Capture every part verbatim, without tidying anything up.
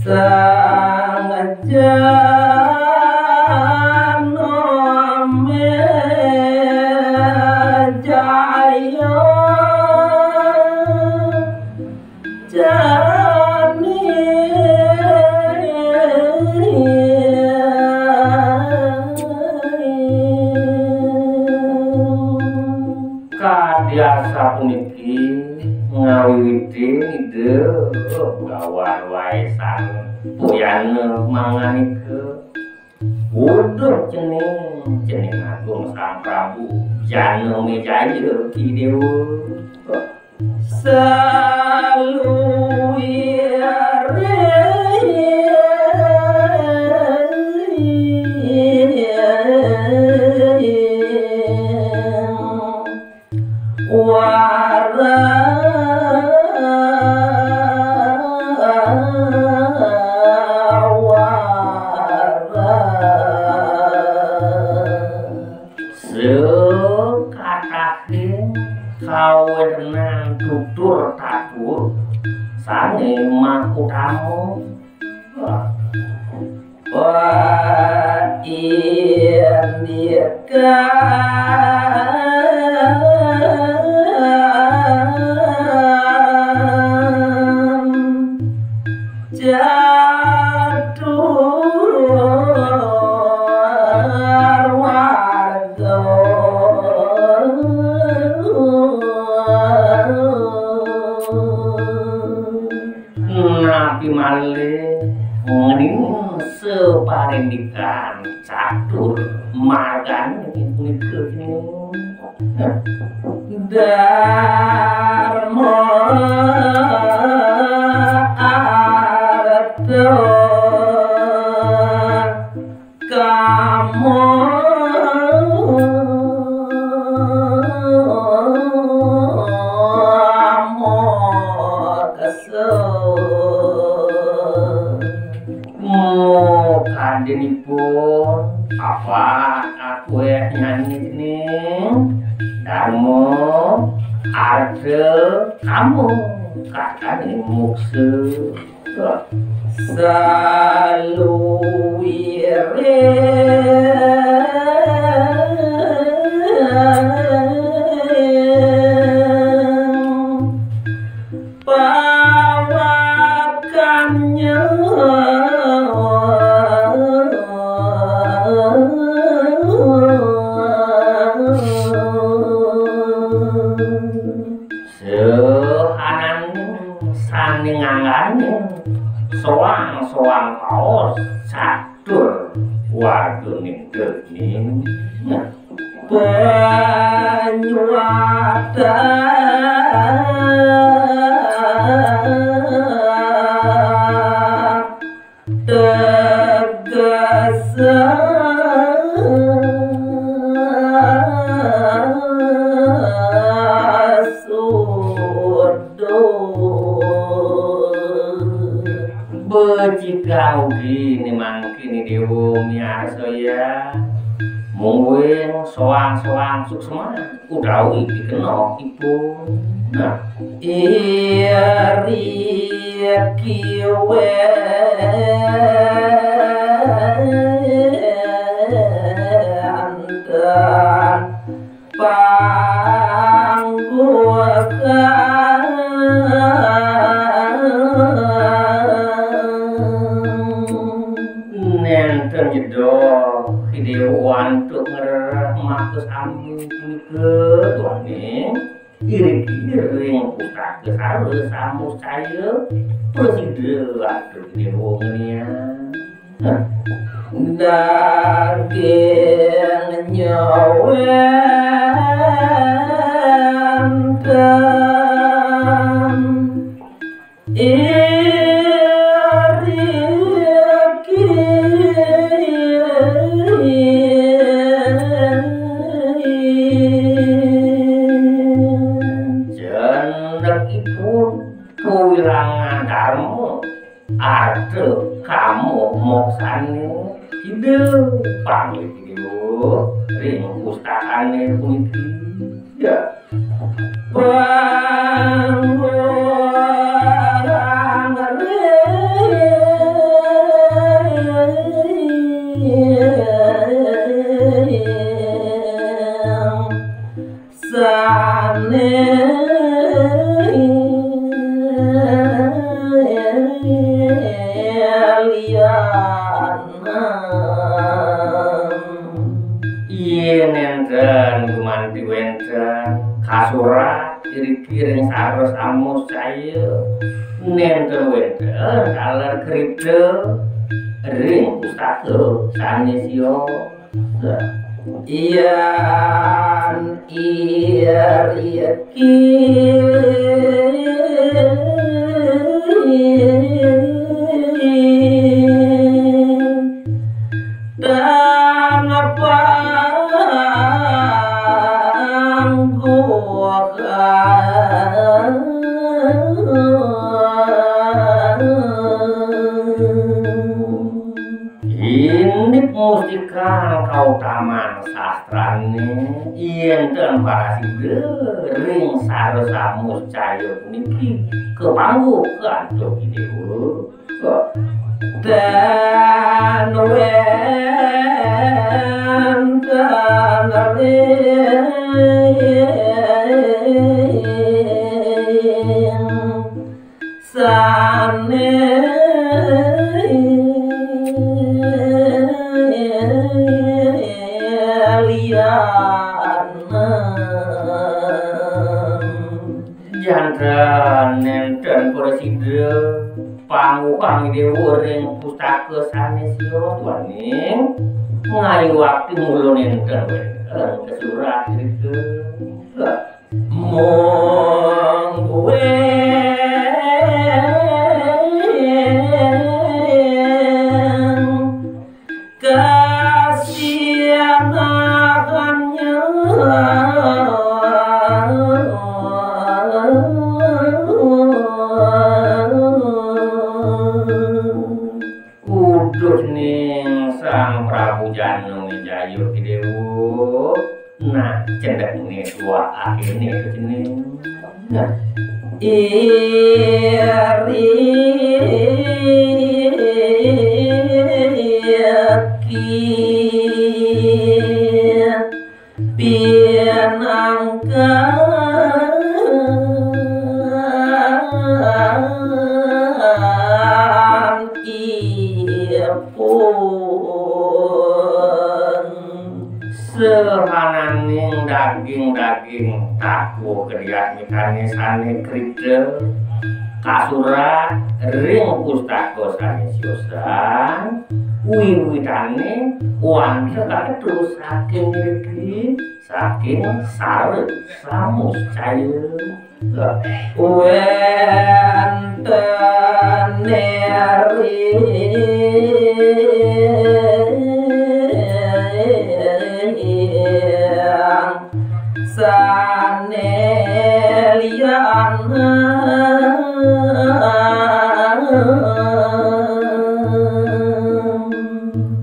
Sang Janamejaya jani kadi asapuniki ngawiwitin Ida Bagawan Waesan Puyana manganika, "Uduh cening, cening agung Sang Prabu Janamejaya Ki Dewa." Saluwiring wara wara. Sakatahing kawéntenan tutur tatur sané makutama. Paindikan catur warga. Napi malih ngening saparindikan catur margané punika? Dharma artha kama moksa. Mokadinipun apa akuéh nyanyi ning dharma artha kama kakaning moksa. Saluwiring pawakannya sahanane sané nganggane soang-soang paos catur warganing geni. Panyuwata tegasa sudo. Becika ugi ni mangkin Dewa miarsa ya. Mungguing soang-soang suksma utawi dikena ipun. Nah, iri kiwenten panggukan. Nenten jedok Dewa antuk ngrereh maka sami punika duaning iring-iring pustaka sarwa samuscaya prasida antuk Dewa ngenian. Daging nyawenten iriki. Jendekipun kawilangan dharma artha kama moksane Ida. Pamit iki ring pustakane puniki. Ya. Sane lianan. Yen nenten gumanti wenten kasurat iriki ring sarwa samuscaya, nenten wenten taler kripta ring pustaka sane sia. Yan iriki tanpa Indik mustika kautaman sastrane, yen ten parasida ring sarwa samuscaya puniki kapangguh antuk Dewa. Ten wenten ring sane lianan. Janten nenten prasida pangguhang Dewa ring pustaka sane sia, duaning ngayuakti mula nenten wenten kasurat irika. Mung kuing kasianakannya. Uduh ning Sang Prabu Jana Wijaya Dewa. Nah, cendek ni dua akhirnya itu jening. Nah, iri pinangkan ipun. Sehananing daging-daging takuh kediat mikane sane kripta kasurat ring pustaka sane siosan, wiwitane wantah kaketus saking riki, saking sara samuscaya. Wenten ring sane lianan.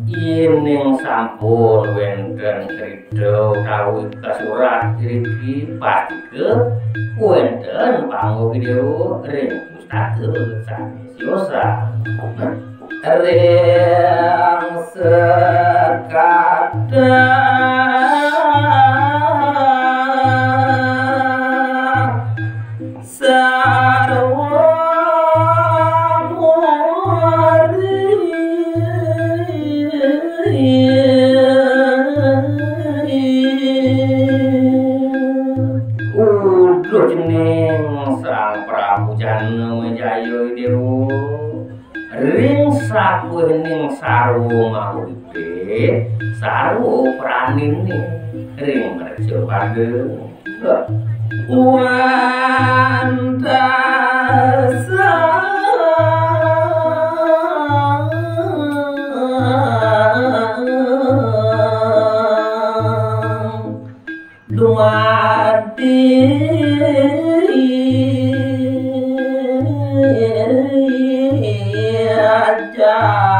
Yening sampun wenten kripta utawi kasurat iriki, pastika wenten pangguh Dewa ring pustaka sane siosan. Ring sekada sarwa murid. Uduh cening Sang Prabu Jana Wijaya Dewa. Ring sakuwining sarwa mauripe, sarwa pranine ring mercapada. Wantah dumadi jadma.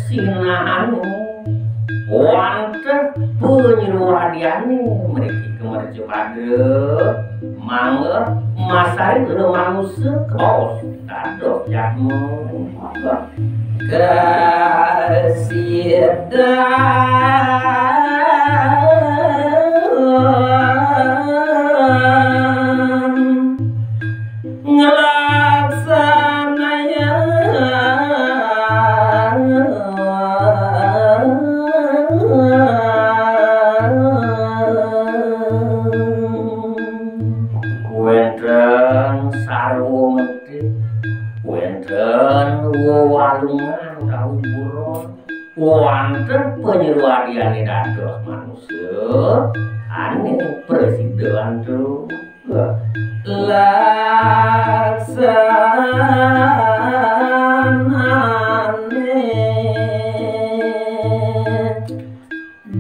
Sinahan wantah panyruwadiané mriki kamercapada mangga masaring manusa kabaos dados jadma. Kasidan nglaksanayang wénten sarwa medhit, wénten wewalungan utawi buron, wantah panyruwadiané dados manusa ané prasida antuk. Laksanané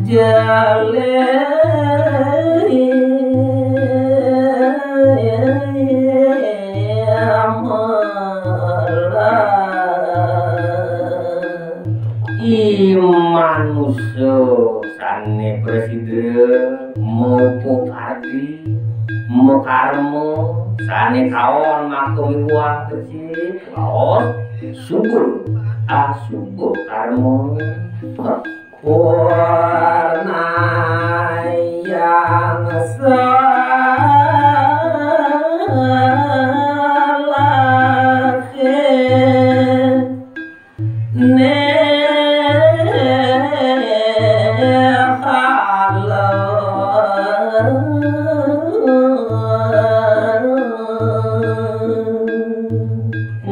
jala I manusa sané prasida, mapakardi, makarma, sané kaon maka miwah becik, kaos, suba, asuba karma. Purnayang salakhe nehala.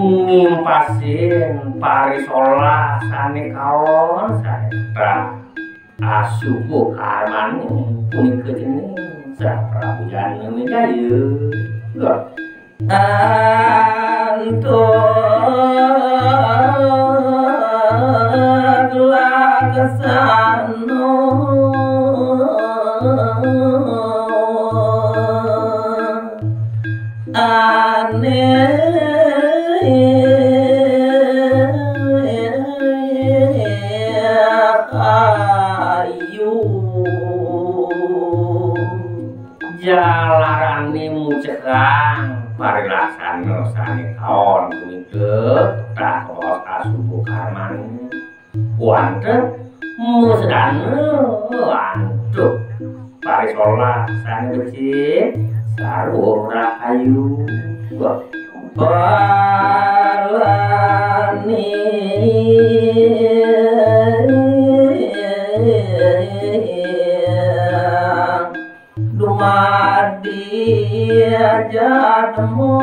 Ngimpasin parisolah sané kaon sané ketrah. Asuba karmané punika cening Sang Prabu Janamejaya. Antuk laksana ané ayu. Jalarané mucekang parilaksana sané kaon punika, tatos asuba karmané. Wantah masedana antuk parisolah sané becik, sarwa rahayu. Palani dumadi jadma.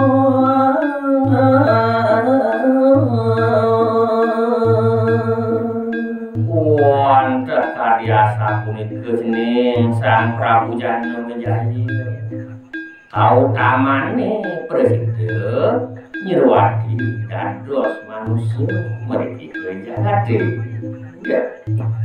Wantah kadi asapunika cening Sang Prabu Janamejaya. Kautamané prasida nyruwadi dados manusa mriki ka jagaté. Ya.